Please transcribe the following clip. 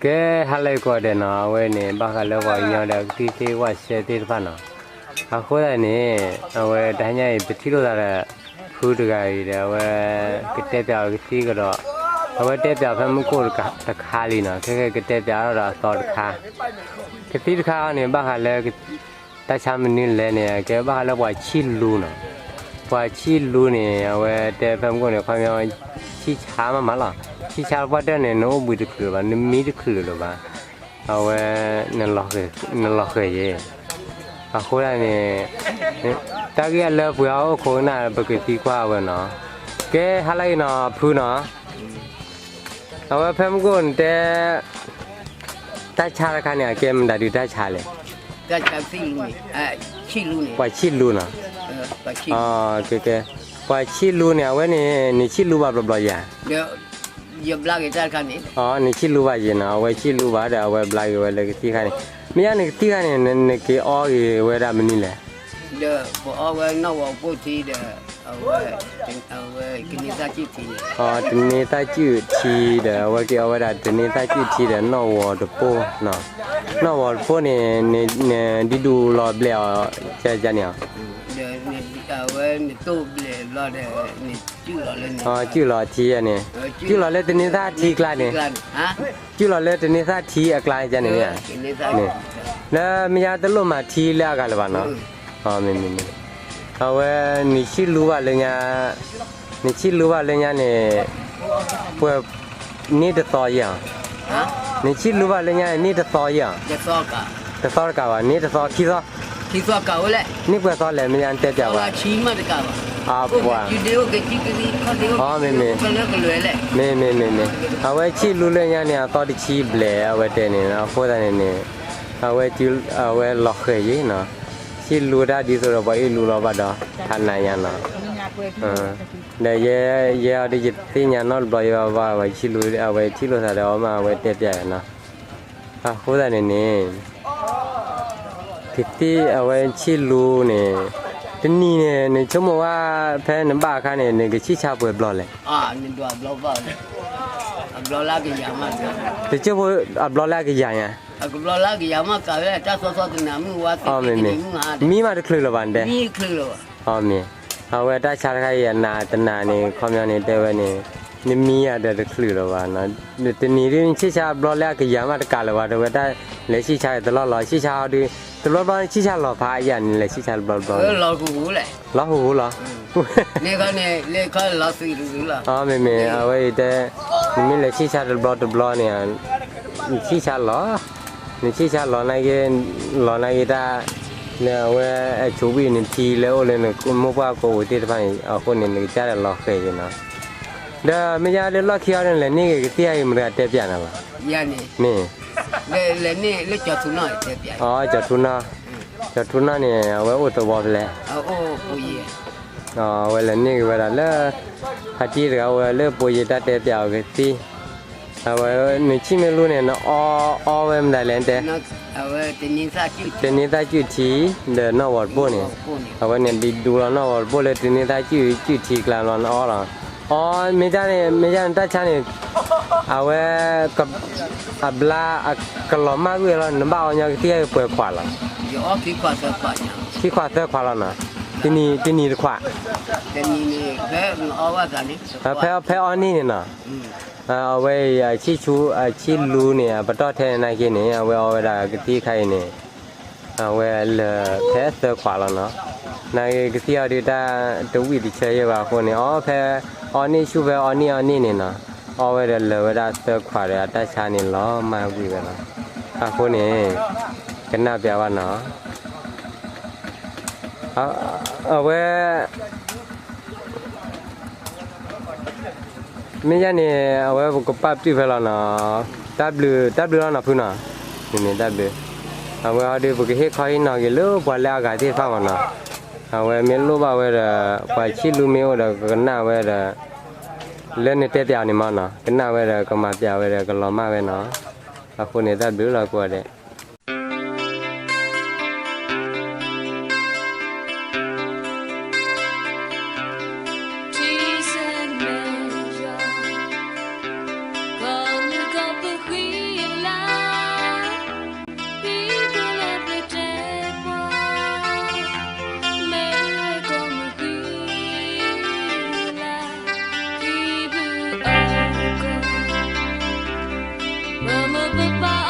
ကဲ ဟါလၢအဂ့ၤကိးဂၤဒဲးနီၤ, အဝဲန့ၣ် ဘၣ်ဃးလၢပှၤကညီဒီးကသံၣ်သ့ၣ်ဝၣ်စဲသ့ၣ်တဖၣ်နီၤ. အဃိသတးန့ၣ် အဝဲတဟါညါအံၤ ပထံၣ်လိာ်သးဒီး ဖုတဂၤအံၤဒီး အဝဲကတဲပၠးအီၤကသံၣ်ကဒီး, အဝဲတဲပၠးဖဲမုၢ်ကိၣ်တခါလံနီၤ, ခဲကဲကတဲပၠးထီၣ်ဒီးအသီတခါ, ကသံၣ်တခါအံၤန့ၣ် ဘၣ်ဃးလၢ တၢ်ဆါမနုၤလဲၣ်န့ၣ် ကဲဘၣ်ဃးလၢပှၤဆံၣ်လူနီၤ. ပှၤဆံၣ်လူန့ၣ် အဝဲတဲဖဲမုၢ်ကိၣ်န့ၣ် ခီပညီ ဆံၣ်ဆါမးမးလီၤ. ဆံၣ်ဆါပှၢ်တၢၢ်န့ၣ် နအိၣ်ဘှံးတချုးဘၣ်, နမံတချုးလၢၤဘၣ်. အဝဲ နလီၤဃဲၤယဲၢ်. အဃိသတးန့ၣ် တၢ်ဂ့ၢ်အလၢပှဲၤအီၤအိၣ်ခိးကနၣ် ပကသံကွၢ်အဝဲနီၤ. ကဲ ဟါလၢအဂ့ၤနီၤ ဖုနီၤ. အဝဲဖဲမုၢ်ကိၣ်နတဲ တၢ်ဆါတခါန့ၣ် အကဲမတၤဒုးတၢ်ဆါလဲၣ်. ပှၤဆံၣ်လူနီၤ. ကဲကဲ ပှၤဆံၣ်လူန့ၣ် အဝဲန့ၣ် နဆံၣ်လူဘၣ်ဘျီဘျီယၤ. နဆံၣ်လူဘၣ်ယဲၢ်နီၤ, အဝဲဆံၣ်လူဘၣ်ဒီး အဝဲဘျါက့ၤဝဲလၢကသံၣ်ခါန့ၣ်. မ့ၢ်ယါနကသံၣ်ခါန့ၣ် နက့ၤအီက့ၤဝဲဒၣ်မနုၤလဲၣ်. ဒီးပအီဝဲနီၣ်ဂီၤပိၢ်ထံဒီး အဝဲ တန့ၤသၣ်ကုၣ်ထံန့ၣ်, တန့ၤသၣ်ကုၣ်ထံဒီး အဝဲက့ၤအီဝဲဒၣ်တန့ၤသၣ်ကုၣ်ထံဒီးနီၣ်ဂီၤတပိၢ်နီၤ. နီၣ်ဂီၤတပိၢ်န့ၣ် နဒုးဒူလီၤဘျဲးအီၤ ကန့ၣ်အီၤ အဝဲနတိၢ်ဘျဲးဘျီဒီး နကုၣ်လီၤလၢန့ၣ်, ကုၣ်လီၤထံန့ၣ်, ကုၣ်လီၤလၢတန့ၤသၣ်ထံကျါန့ၣ်, ကုၣ်လီၤလၢတန့ၤသၣ်ထံအကျါန့ၣ်မ့ၢ်ဧါ. လၢမ့ၢ်ယါတလိၣ်မၤထံလၢအဂၤလၢၤဘၣ်နီၤ. မ့ၢ်မ့ၢ်မ့ၢ်, အဝဲ နဆံၣ်လူဘၣ်လၢညါ, နဆံၣ်လူဘၣ်လၢညါန့ၣ် ပှဲၤန့ၢ်တသီယဲၢ်ဧါ. နဆံၣ်လူဘၣ်လၢညါန့ၣ် န့ၢ်တသီယဲၢ်ဧါ. တသီတကးဘၣ်, န့ၢ်တသီ ခံသီ, န့ၢ်ပှဲၤသီလဲၣ် မ့ၢ်ယါတဲပၠးဝဲ. အပှၤ, မ့ၢ်မ့ၢ်, အဝဲဆံၣ်လူလၢညါန့ၣ် အသီတဆံဘျဲၣ် အဝဲတဲန့ၣ်, အဃိသတးန့ၣ်န့ၣ် အဝဲ အဝဲလီၤဃဲၤယဲၢ်နီၤ. ဆံၣ်လူတၢ်ဒ်သိးဒီးပှၤအ့ၣ်လူလီၤဘၣ်ဒီး ထးနးညါနီၤ. ဒီးယဲအံၤဒ်ယသ့ၣ်ညါနီတဘျီယဘၣ်ဘၣ် အဝဲဆံၣ်လူ အဝဲထံၣ်လိာ်သးဒီးအီၤမး အဝဲတဲပၠးယၤနီၤ. အဃိသတးန့ၣ်န့ၣ် ကသံၣ်အဝဲဆံၣ်လူန့ၣ် တနံၤန့ၣ် နဆိကမိၣ်ဝဲဖဲနဘၣ်အခါန့ၣ် နကဆံၣ်ဆါပှဲၤဘျီလဲၣ်. တဆိကမိၣ်အဘျီလၢအကယၤညါ. မံမးတချုးလၢၤဘၣ်နတဲ. မ့ၢ်, အဝဲတၢ်ဆါတခါအံၤအနးတနးန့ၣ် ခီပညီန့ၣ်တဲဝဲန့ၣ် နမံယၤဒီးတချုးလၢၤဘၣ်. တနံၤဒ်နဆံၣ်ဆါဘျီလၢအကယၤမးတကးလၢၤဘၣ် တဲဝဲတၢ်လဲၤဆံၣ်ဆါတလီၢ်လီၤ ဆံၣ်ဆါဟီဒုး တဘျီဘျီနဆံၣ်ဆါလီၤဖးယၤန့ၣ် လဲၤဆံၣ်ဆါတဘျီတဘျီ လီၤဟူးဟူးလီၤ. မ့မ့ၢ်အဝဲအံၤတဲ နမ့ၢ်လဲၤဆံၣ်ဆါတဘျီတဘျီန့ၣ် နဆံၣ်ဆါလီၤ, နဆံၣ်ဆါလီၤနာ်က့, လီၤနာ်က့တၢ် လၢအဝဲအဆိးဘံၣ်နထံလၢအိၣ်လၢနမိၢ်ပှၢ်ကိးပူၤသ့ၣ်တဖၣ်န့ၣ် အဃိန့ၣ် နကစၢ်ဒီးလီၤဃဲၤယဲၢ်နီၤ. ဒီးမ့ၢ်ယါလၢလီၢ်ခံအီၤန့ၣ် လဲၤန့ၢ်ဂ့ၤကသံၣ်အံၤ မတၤတဲပၠးနၤလီၤ. မ့ၢ် ကၠီၤထူနီၢ်, ကၠီၤထူနီၢ်န့ၣ် အဝဲအိၣ်သဝီဖဲလဲၣ်. အဝဲလဲၤန့ၢ်ဂ့ၤဝဲဒၣ်လၢ ဖါတံၢ်တဂၤအိၣ်ဝဲလၢပိယ့ၤတၢ်တဲပၠးအီၤကသံၣ်, အဝဲ နဆံၣ်မ့ၢ်လူန့ၣ် နအီအီဝဲမတၤလဲၣ်တဲ တန့ၤသၣ်ကုၣ်ထံ ဒီးနီၣ်ဂီၤတပိၢ်န့ၣ်, အဝဲန့ၣ်ဒ်ဒူလီၤနီၣ်ဂီၤတပိၢ်လၢတန့ၤသၣ်ကုၣ်ထံကျါဘျီ နအီလီၤ. အီ မ့ၢ်ဒ်န့ၣ် မ့ၢ်ဒ်န့ၣ်တၢ်ဆါန့ၣ် အဝဲ အဘျါ အကလီၤမၢ်ကွံာ်လီၤ နဘၣ်အီညီကသံၣ်ပှဲၤခွးလီၤ. ခံခွးသၢခွးလီၤနီၤ, တနံၤတခွး, ဖဲ ဖဲအီန့ၢ်န့ၣ်နီၤ, အဝဲအံၤ အဆံၣ်လူန့ၣ် အပတီၢ်ထဲန့ၣ်နာ်က့န့ၣ် အဝဲအီဝဲဒၣ်ကသံၣ်ခါအံၤန့ၣ် အဝဲလၢာ်ဖဲသၢခွးလီၤနီၤ. နာ်က့ကသံၣ်အီၤဒုးတၢ်တဝံၣ်တဆၢယဲၢ်ဘၣ်အဃိန့ၣ် အီဖဲ အီန့ၢ်ဆူၣ်ဖဲအီန့ၢ်အီန့ၢ်န့ၣ်နီၤ, အီဝဲဒီးလၢာ်ဝဲဒၣ်သၢခွးဒီးအတၢ်ဆါန့ၣ်လီၤမၢ်ကွံာ်ဝဲလီၤ. အဃိန့ၣ် ကနၣ်ပၠးဘၣ်နီၤ. အဝဲ မ့ၢ်ယါန့ၣ် အဝဲပကပာ်ပတုာ်ဖဲလီၤနီၤ. တၢ်ဘျုး တၢ်ဘျုးလီၤနီၤဖုနီၤ, မ့မ့ၢ်တၢ်ဘျုး. အဝဲအီၤဒုး ပကဟ့ၣ်ခီဟ့ၣ်နီၤက့ၤလၢပှၤလၢအဂၤသ့ၣ်တဖၣ်မးနီၤ. အဝဲမ့ၢ်လိၣ်ဘၣ်ဝဲဒီး ပှၤဆံၣ်လူမ့ၢ်အိၣ်ဒီး ကကနၣ်ဝဲဒီး လၢနတဲပၠးအီၤန့ၣ်မးနီၤ, ကနၣ်ဝဲဒီး ကမၤပၠးဝဲဒီး ကလီၤမၢ်ဝဲနီၤ. အဃိန့ၣ် တၢ်ဘျုးလီၤကိးဂၤဒဲး. ပပာ်